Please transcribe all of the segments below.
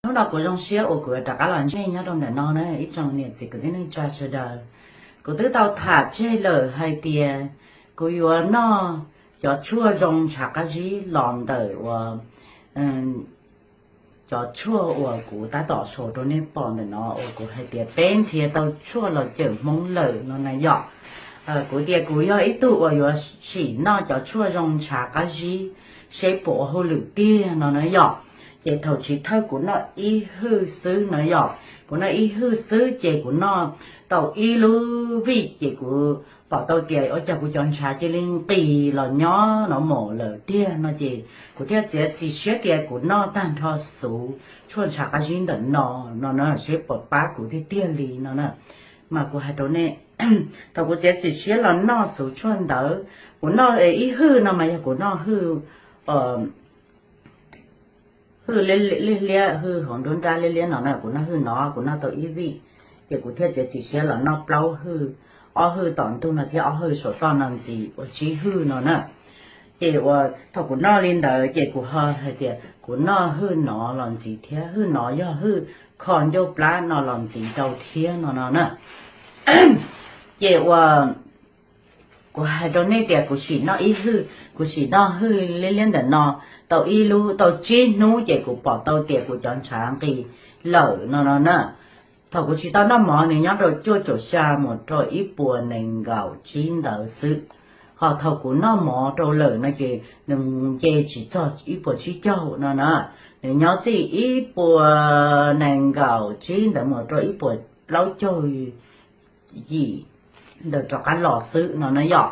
Hnub no kuv zoo siab uas kuv yuav rov qab los ntsib nej nyob rau ntawm no na ib tsoom niam txiv kwv tij neej tsa sawv daws. Kuv twb tau tham tseg lawm hais tias kuv yuav noj cov tshuaj zoo ntshav qab zib los ntawm uas cov tshuaj uas kuv tab tom sau rau nej pom ntawm no uas kuv hais tias peb nrhiav tau tshuaj los cawm hmoob lawm no na yom. Kuv tias kuv yog ib tug uas yuav sim noj cov tshuaj zoo ntshav qab zib seb puas ua hauj lwm tiag no na yom. Ces thaum chiv thawj kuv noj ib hwj xwb no yom, kuv noj ib hwj xwb ces kuv noj tau ib lub vij ces kuv pom tau tias ua cas kuv cov ntshav cia li nqis los nyob no mus lawm tiag no ces kuv thiaj txiav txim siab tias kuv noj tag nrho xuv tshuaj ntshav qab zib ntawm no no na seb puas pab kuv tiag tiag li no na. Mas kuv hais rau nej, thaum kuv txiav txim siab los noj xuv tshuaj ntawd, kuv noj ib hwj no mas yog kuv noj hwj hwj liab liab, hwj hauv nruab nrab liab liab no na, kuv noj hwj no kuv noj tau ib vij, ces kuv thiaj txiav txim siab los noj plaub hwj, ob hwj tom ntug no thiab ob hwj saum toj no ntxiv ua tsib hwj no na. Ces uas thaum kuv noj li ntawd ces kuv ho hais tias kuv noj hwj no los ntxiv thiab, hwj no yog hwj kho ncauj plab no los ntxiv rau thiab no no na. Ces uas kuv hais rau nej tias kuv sim noj ib hwj, kuv sim noj hwj liab liab ntawm no tau ib lub tau tsib hnub ces kuv pom tau tias kuv cov ntshav nqis lawm no no na. Thaum kuv tsis tau noj mov nws nyob rau cuaj caum xya mus rau ib puas nees nkaum tsib ntawd xwb. Ho thaum kuv noj mov rau lawm no ces nws nce tsis txog ib puas tsib caug no na, nws nyob txij ib puas nees nkaum tsib ntawd mus rau ib puas plaub caug yim ntawd rov qab los xwb no na yom.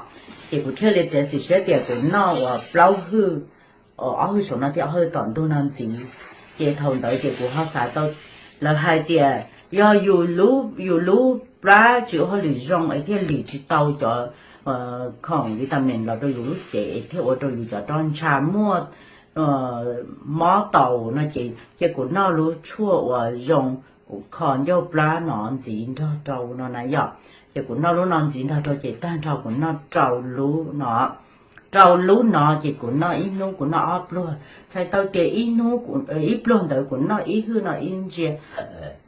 Ces kuv thiaj li txiav txim siab tias kuv noj uas plaub hwj, ob hwj saum no thiab ob hwj tom ntug no ntxiv. Ces thaum ntawd ces kuv ho xav tau, lawv hais tias yog yus lub plab tsis ua hauj lwm zoo es thiaj lim tsis tau cov khoom vitamin los rau yus lub cev es thiaj ua rau yus cov roj ntsha muaj mob taus no ces cia kuv noj lub tshuaj uas zoo kho ncauj plab no ntxiv nrog rau no na yom. Ces kuv noj lub no ntxiv nrog rau ces tag nrho kuv noj rau lub no, rau lub no ces kuv noj ib hnub kuv noj ob pluag, txhais tau tias ib hnub, ib pluag ntawd kuv noj ib hwj no ib ntsia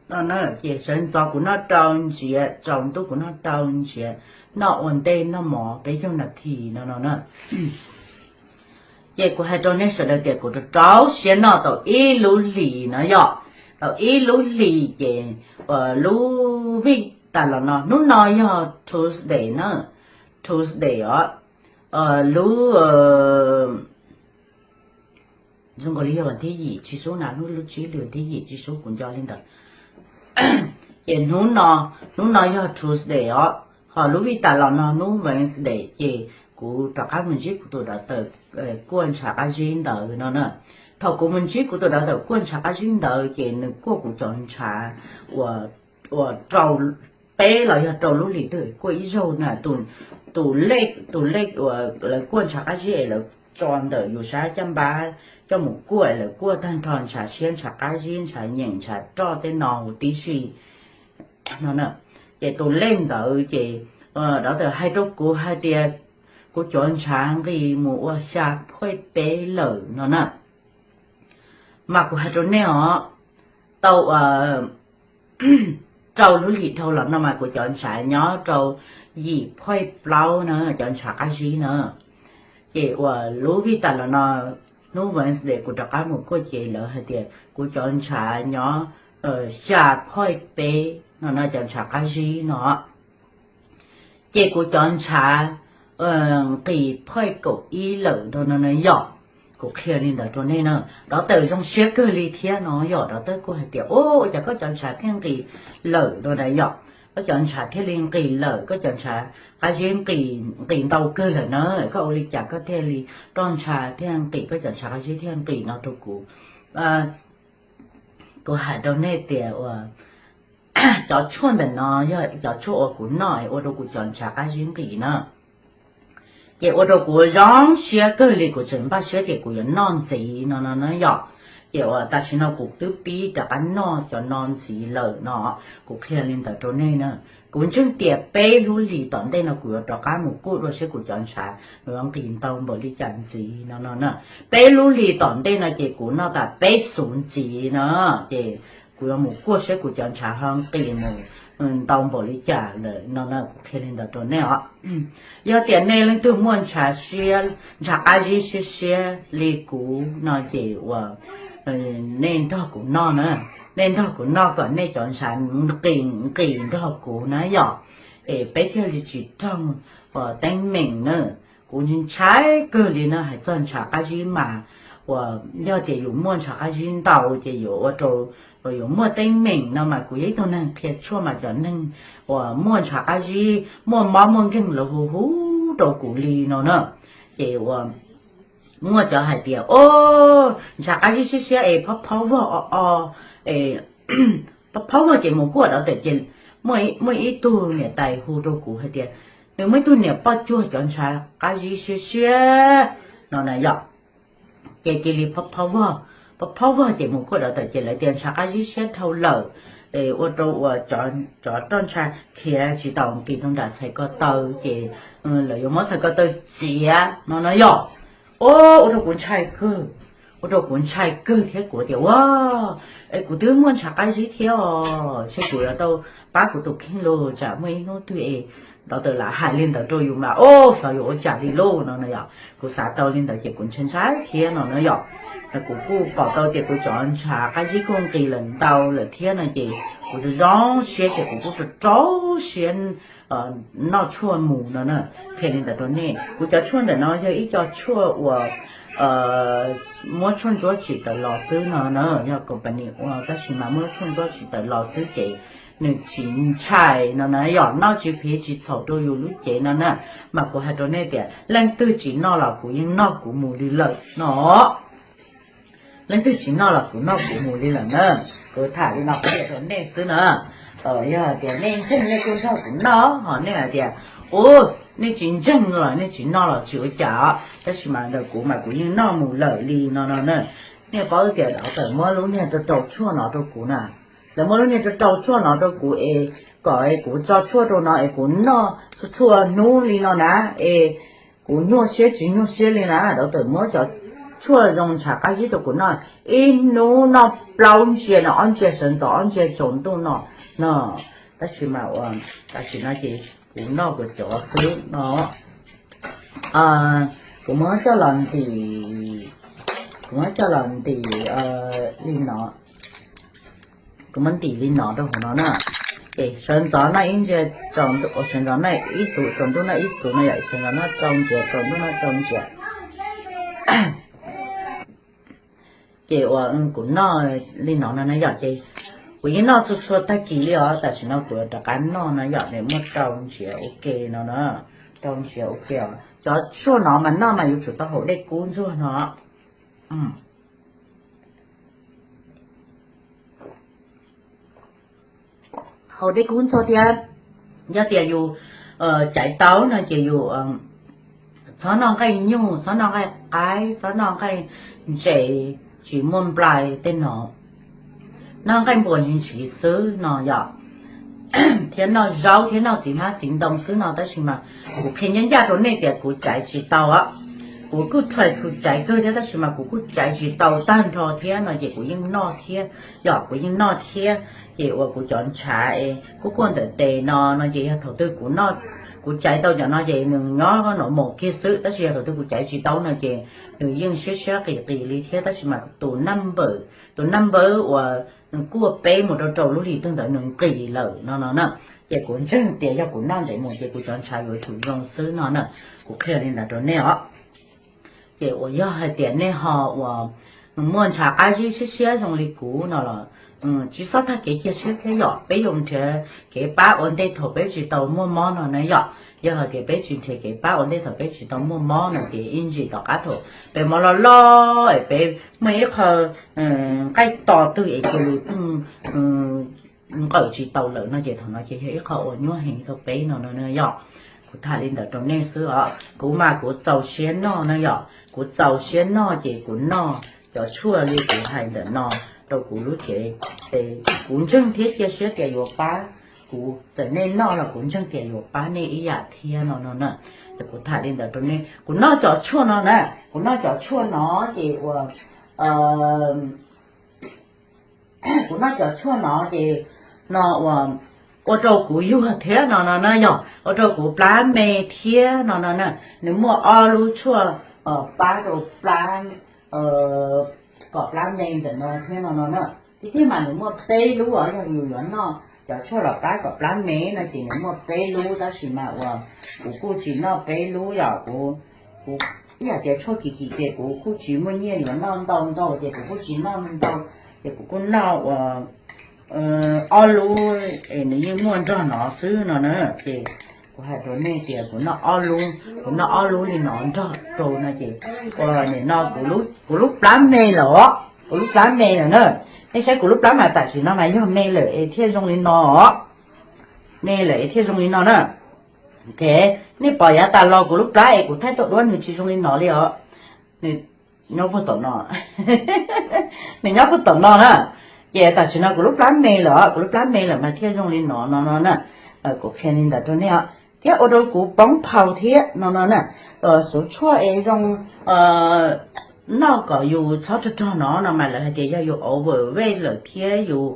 no na, ces sawv ntxov kuv noj rau ntsiav, tsaus ntuj kuv noj rau ntsiav, noj ua ntej noj mov peb caug nas this no no na. Ces kuv hais rau nej sawv daws tias kuv rau rau siab noj tau ib lub hlis no yom, tau ib lub hlis ces lub vij tas los no, hnub no yog Tuesday na, Tuesday os, lub zoo nkaus li yog vas thib yim tsis sub na, hnub lub tsib lwm thib yim tsis sub kuv nco li ntawd. Ces hnub no, hnub no yog Tuesday os, ho lub vij tas los no hnub Wednesday ces kuv rov qab mus ntsib kuv tus dov tawm kuaj ntshav qab zib ntawd no na. Thaum kuv mus ntsib kuv tus dov tawm kuaj ntshav qab zib ntawd ces nws kuaj kuv cov ntshav uas, uas rau peb los yog rau lub hlis twg kuaj ib zaug na, tus lej, tus lej uas lawv kuaj ntshav qab zib es lawv tso ntawm yus sab caj npab coj mus kuaj es lawv kuaj tag nrho ntshav siab ntshav qab zib ntshav nyeem ntshav roj tej no huv tib si no na. Ces tus lej ntawd ces dov tawm hais rau kuv hais tias kuv cov ntshav nqis mus ua xya phaij peb lawm no na. Mas kuv hais rau nej os, tau rau lub hlis dhau los no mas kuv cov ntshav nyob rau yim phaij plaub na, cov ntshav qab zib na. Ces uas lub vij tas los no, hnub Wednesday kuv rov qab mus kuaj ces lawv hais tias kuv cov ntshav nyob xya phaij peb no no, cov ntshav qab zib no. Ces kuv cov ntshav nqis phaij kaum ib lawm no no na yom. Kuv qhia li ntawd rau nej na, dov tawm zoo siab kawg li thiab no yom. Dov tawm kuj hais tias, ua cas koj cov ntshav thiaj nqis lawm no na yom, koj cov ntshav thiaj li nqis lawm, koj cov ntshav qab zib nqis, nqis ntau kawg lawm na, koj ua li cas koj thiaj li roj ntsha thiaj nqis, koj cov ntshav qab zib thiaj nqis no rau kuv. Kuv hais rau nej tias uas cov tshuaj ntawm no yog cov tshuaj uas kuv noj ua rau kuv cov ntshav qab zib nqis na. Ces ua rau kuv zoo siab kawg li, kuv tseem npaj siab tias kuv yuav noj ntxiv no no na yom. Ces uas tam sim no kuv twb pib rov qab noj cov no ntxiv lawm no, kuv qhia li ntawd rau nej na. Kuv ntseeg tias peb lub hlis tom ntej no kuv yuav rov qab mus kuaj dua saib kuv cov ntshav yuav nqis ntau npaum li cas ntxiv no no na. Peb lub hlis tom ntej no ces kuv noj tas peb xuv ntxiv no, ces kuv yuav mus kuaj saib kuv cov ntshav ho nqis mus ntau npaum li cas lawm no na, kuv qhia li ntawd rau nej os. Yog tias nej leej twg muaj ntshav siab, ntshav qab zib siab siab li kuv no ces uas nej nrog kuv noj na, nej nrog kuv noj kom nej cov ntshav nqis nqis nrog kuv na yom, es peb thiaj li tsis raug uas teeb meem na. Kuv ntshai kawg li no hais txog ntshav qab zib mas uas yog tias yus muaj ntshav qab zib ntau ces yuav ua rau yuav muaj teeb meem no mas kuv yog ib tug neeg qhia tshuaj mas cov neeg uas muaj ntshav qab zib muaj mob muaj nkeeg lawv hu hu rau kuv li no na. Ces uas muaj cov hais tias o, ntshav qab zib siab siab es phob phob vog o o, phob phob vog ces mus kuaj dov tawm ces muaj ib tug niam tais hu rau kuv hais tias nws muaj ib tug niam poj cuag cov ntshav qab zib siab siab no na yom. Ces cia li phob phob vog, phob phob vog ces mus kuaj dov tawm ces lawv tias ntshav qab zib siab dhau lawm, ua rau uas cov roj ntsha khiav tsis tau nqis rau nram txhais ko taw ces lawv yuav muab txhais ko taw txiav no no yom. O, ua rau kuv ntshai kawg, ua rau kuv ntshai kawg thiab kuv tias ua, es kuv twb muaj ntshav qab zib thiab os, seb kuv yuav tau pab kuv tus kheej los tsam muaj ib hnub twg es dov tawm lam hais li ntawd rau yus mas o, xyov yuav ua cas li lauj no no yom. Kuv xav tau li ntawd ces kuv ntshai ntshai thiab no na yom. Kuv kuj pom tau tias kuv cov ntshav qab zib kuj nqis lawm ntau lawm thiab no ces kuv zoo siab ces kuv kuj rau rau siab noj tshuaj mus no na. Qhia li ntawd rau nej, kuv cov tshuaj ntawm no yog ib co tshuaj uas muab tshuaj ntsuab tsim tawm los xwb no na, yog company ua tab sis mas muab tshuaj ntsuab tsim tawm los xwb ces nws tsis ntshai no na yom, noj tsis phiv tsis txhaum rau yus lub cev no na. Mas kuv hais rau nej tias leej twg tsis noj los kuv yeej noj kuv mus li lawm no. Leej twg tsis noj los kuv noj kuv mus li lawm na. Kuv tham li no qhia rau nej xwb na. Yog hais tias nej ntseeg nej kuj nrog kuv noj, ho nej hais tias u, nej tsis ntseeg los nej tsis noj los tsis ua cas, tab sis mas ntawm kuv mas kuv yeej noj mus lawm li no no na. Nej paub tias lawv tawm muab lub niag rau rau tshuaj no rau kuv na, lawv muab lub niag rau rau tshuaj no rau kuv es kom kuv tso tshuaj rau no es kuv noj txhua txhua hnub li no na, es kuv nyuaj siab tsis nyuaj siab li na, lawv tawm muab cov tshuaj zoo ntshav qab zib rau kuv noj, ib hnub noj plaub ntsia no, ob ntsia sawv ntxov ob ntsia tsaus ntuj no no, tab sis mas ua, tam sim no ces kuv noj kuv cov xwb no. Kuv muab coj los ntim, kuv muab coj los ntim li no, kuv muab ntim li no rau hauv no na. Es sawv ntxov noj ib ntsia, sawv ntxov noj ib xuv, tsaus ntuj noj ib xuv no yom, sawv ntxov noj rau ntsia, tsaus ntuj noj rau ntsia. Ces ua kuv noj li no no na yom, ces kuv yeej noj txhua txhua tag kis li os, tam sim no kuv rov qab noj no yom, nws muaj rau ntsiav ua ke no na, rau ntsiav ua ke os. Cov tshuaj no mas noj mas yuav tsum tau haus dej kub ntxuag no. Haus dej kub ntxuag thiab, yog tias yus caiv tau no ces yus txhob noj nqaij nyuj, txhob noj nqaij qaib, txhob noj nqaij ntses, tsis muaj nplai tej no, noj nqaij npua ntsis ntsis xwb no yom, thiab noj zaub thiab noj txiv hmab txiv ntoo xwb no, tab sis mas kuv qhia ncaj ncaj rau nej tias kuv caiv tsis tau, kuv kuj try to caiv kawg thiab tab sis mas kuv kuj caiv tsis tau tag nrho thiab no ces kuv yeej noj thiab, yom, kuv yeej noj thiab. Ces uas kuv cov ntshav es kuj kuaj ntawm tes no no ces yog thaum twg kuv noj, kuv caiv tau cov no ces nws nyob no mus kiag xwb, tab sis yog thaum twg kuv caiv tsis tau no ces nws yeej siab siab qis qis li thiab, tab sis mas tus number, tus number uas kuaj peb mus rau rau lub hlis twg ntawd nws nqis lawm no no na. Ces kuv ntseeg tias yog kuv noj ntawd mus ces kuv cov ntshav yuav tsum zoo xwb no na. Kuv qhia li ntawd rau nej os. Ces uas yog hais tias nej ho uas muaj ntshav qab zib siab siab zoo li kuv no los tsis txhob tag kev cia siab thiab yom, peb yuav nrhiav kev pab ua ntej thaum peb tsis tau muaj mob no na yom. Yog hais tias peb tsis nrhiav kev pab ua ntej thaum peb tsis tau muaj mob no ces ib ntsis tom qab thaum peb mob loj loj es peb muaj ib qho nqaij to twg es cia li nqawm tsis tau lawm no ces thaum no ces yog ib qho uas nyuaj heev rau peb no no yom. Kuv tham li ntawd rau nej xwb os, kuv mas kuv txaus siab noj no yom, kuv txaus siab noj ces kuv noj, cov tshuaj li kuv hais ntawm no rau kuv lub cev, es kuv ntseeg thiab cia siab tias yuav pab. Kuv txawm nej noj los kuv ntseeg tias yuav pab nej ib yam thiab no no na. Es kuv tham li ntawd rau nej, kuv noj cov tshuaj no na, kuv noj cov tshuaj no ces ua kuv noj cov tshuaj no ces no ua, ua rau kuv yuag thiab no no na, yog ua rau kuv plab me thiab no no na. Nws muaj ob lub tshuaj pab rau plab, kom plab me ntawm no thiab no no na. Tiag tiag mas nws muaj peb lub os, yog yus yuav noj cov tshuaj los pab kom plab me no ces nws muaj peb lub, tab sis mas uas kuv kuj tsis noj peb lub yom. Kuv, kuv ib yam tias tshuaj kim kim ces kuv kuj tsis muaj nyiaj yuav noj ntau ntau ces kuv kuj tsis noj ntau, ces kuv kuj noj ua ob lub es nws yeej muaj nrog no xwb no na. Ces kuv hais rau nej tias kuv noj ob lub, kuv noj ob lub li no nrog rau no ces ua nim no kuv lub plab me lawm os, kuv lub plab me lawm na. Nej saib kuv lub plab mas tam sim no mas yog me lawm es thiaj zoo li no os, me lawm es thiaj zoo li no na. Ok, nej pom yav tas los kuv lub plab es kuv thaij tau duab nws tsis zoo li no li os. Nws nyob puag tom no, nws nyob puag tom no na. Ces tam sim no kuv lub plab me lawm os, kuv lub plab me lawm mas thiaj zoo li no no no na. Kuv qhia li ntawd rau nej os, thiab ua rau kuv poob phau thiab no no na. Xuv tshuaj es zoo noj kom yus txhob rog rog no no mas lawv hais tias yog yus overweight lawm thiab yus,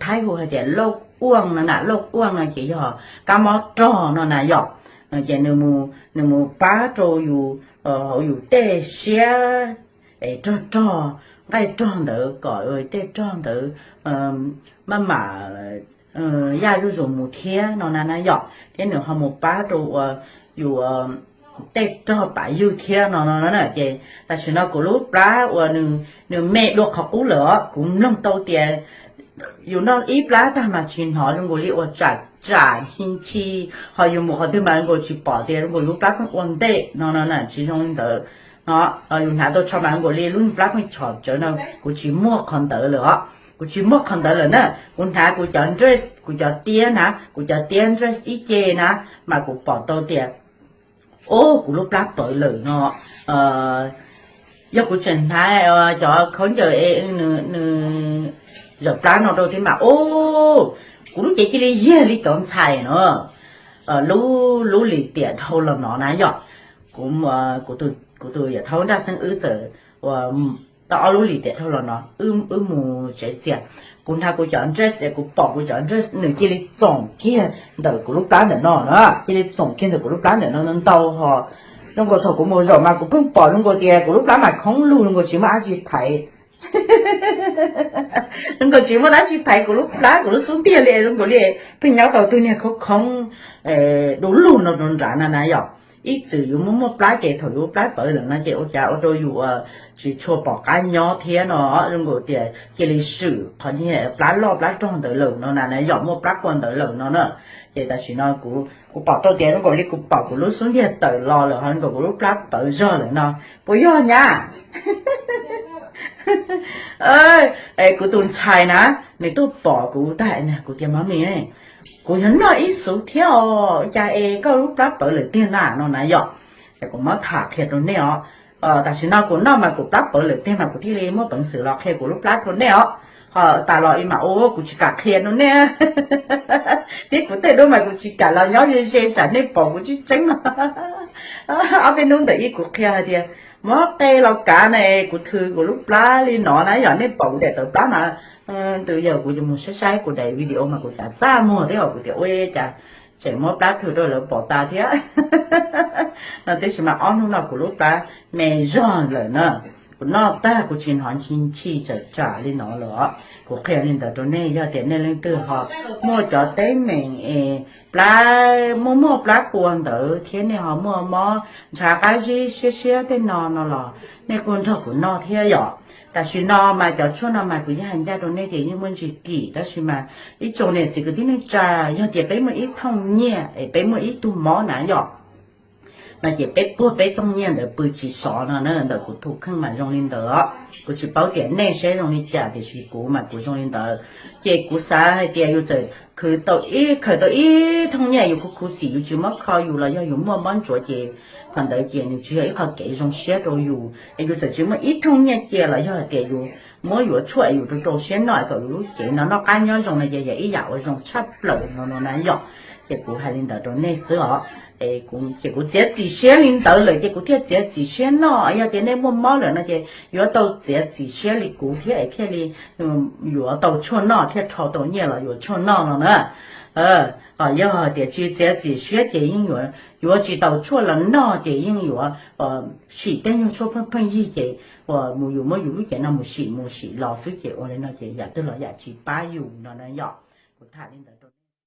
Thaib hu hais tias lauj uaj no na, lauj uaj no ces yog kab mob rog no na yom. Ces nws mus pab rau yus, hauv yus tej siab es rog rog, nqaij rog ntawd kom tej rog ntawd maj mam yaj zuj zus mus thiab no na na yom. Thiab nws ho mus pab rau ua yus tej rog pav ywg thiab no no na. Ces tam sim no kuv lub plab uas nws me dua qhov qub lawm os, kuv mloog tau tias yus noj ib plab tag mas tsis hnov zoo nkaus li uas tsam tsam nchi nchi, ho yus mus qhov twg mas zoo nkaus tsis pom tias zoo nkaus lub plab pheej ua ntej no no na, tsis zoo li ntawd no. Yus hnav tau tsho mas zoo nkaus li lub plab pheej chom tsawv no, kuv tsis muaj qhov ntawd lawm os, kuv tsis muaj qhov ntawd lawm na. Kuv hnav kuv cov dress, kuv cov tiab na, kuv cov tiab dress ib ce na, mas kuv pom tau tias, o, kuv lub plab pawv lawm no. Yog kuv tseem hnav cov khaub ncaws es nws zawm plab no rau thiab mas, o, kuv lub cev cia li yag li cov ntxhais no. Lub, lub lim tiam dhau los no na yom, kuv, kuv tus yawm thaub Nraj Xeeb wb txawm ua tau ob lub lim tiam dhau los no, wb mus tsev txias, kuv hnav kuv cov dress es kuv pom kuv cov dress nws cia li txoom kiag ntawm kuv lub plab ntawm no na, cia li txoom kiag ntawm kuv lub plab ntawm no ntau ho. Zoo nkaus thaum kuv mus zaum mas kuv pheej pom zoo nkaus tias kuv lub plab mas khoob lug, zoo nkaus tsis muaj dab tsi thaiv. Zoo nkaus tsis muaj dab tsi thaiv kuv lub plab, kuv lub xub ntiag li zoo nkaus li pheej nyob tau tus niag khoob khoob du lug no rau nrad na na yom. Ib txwm yus muaj muaj plab ces thaum yus plab pawv lawm no ces ua cas ua rau yus tsis tshua pom qab nyob thiab no, zoo nkaus tias cia li swm qhov niag plab loj plab rog ntawd lawm no na na yom, muaj plab qua ntawd lawm no na. Ces tam sim no kuv, kuv pom tau tias zoo nkaus li kuv pom kuv lub xub ntiag tawm los lawm ho zoo nkaus kuv lub plab pawv zog lawm no, puas yog nyab? Kuv tus ntxhais na, nws tuaj pom kuv tag, kuv tias, Mami, kuv yog noj ib xuv thiab os, cas es koj lub plab pawv lawm tiag na no na yom. Ces kuv muab tham qhia rau nej os. Tam sim no kuv noj mas kuv plab pawv lawm tiag mas kuv thiaj li muaj peev xwm los qhia kuv lub plab rau nej os. Ho tas los i mas ua kuv tsis kam qhia rau nej thiab kuv tej duab mas kuv tsis kam los nyob ze ze tsam nej pom kuv tseeb tseeb no. Ob peb hnub ntawm ib kuv qhia hais tias muab qe los kav na, kuv thws kuv lub plab li no na yom, nej pom kuv daim tawv plab mas. Tus yawg kuv mus saib saib kuv daim video mas kuv cav txaj muag thiab os, kuv tias ua cas tseem muab plab thws rau lawv pom tas thiab no. Tiam sis mas ob hnub no kuv lub plab me zog lawm na, kuv noj tag kuv tsis hnov nchi nchi tsam tsam li no lawm os. Kuv qhia li ntawd rau nej, yog tias nej leej twg ho muaj cov teeb meem es plab, muaj muaj plab qua ntawd thiab nej ho muaj mob ntshav qab zib siab siab tej no no los nej kuj nrog kuv noj thiab yom. Tam sim no mas cov tshuaj no mas kuv yeej hais ncaj rau nej tias yeej muaj ntsis kim, tab sis mas ib tsoom niam txiv kwv tij neej tsa, yog tias peb muaj ib thooj nyiaj es peb muaj ib tug mob na yom, no ces peb puag peb thooj nyiaj ntawd pw tsis sov no na. Ntawm kuv tus kheej mas zoo li ntawd os. Kuv tsis paub tias nej saib zoo li cas, tiam sis kuv mas kuv zoo li ntawd. Ces kuv xav hais tias yus txawm khwv tau ib, khwv tau ib thooj nyiaj yus khuv khuv xim, yus tsis muab kho yus los yog yus muaj mob ntsuav ces qhov ntawd ces nws tsis yog ib qho kev zoo siab rau yus. Es yus txawm tsis muaj ib thooj nyiaj cia los yog hais tias yus muab yuav tshuaj es yus rau rau siab noj kom yus lub cev no noj qab nyob zoo no ces yog ib yam uas zoo tshaj plaws no no na yom. Ces kuv hais li ntawd rau nej xwb os. Ces kuv txiav txim siab li ntawd lawm ces kuv thiaj txiav txim siab noj. Yog tias nej muaj mob lawm no ces yuav tau txiav txim siab li kuv thiab es thiaj li yuav tau tshuaj noj, thiaj rho tau nyiaj los yuav tshuaj noj no na. Yog hais tias tsis txiav txim siab ces yeej yuav tsis tau tshuaj los noj ces yeej yuav sim tej nyuag tshuaj pheej pheej yig ces uas mus yus muab yus lub cev no mus sim mus sim los xwb ces ua li no ces yam twg los yam tsis pab yus no na yom. Kuv tham li ntawd rau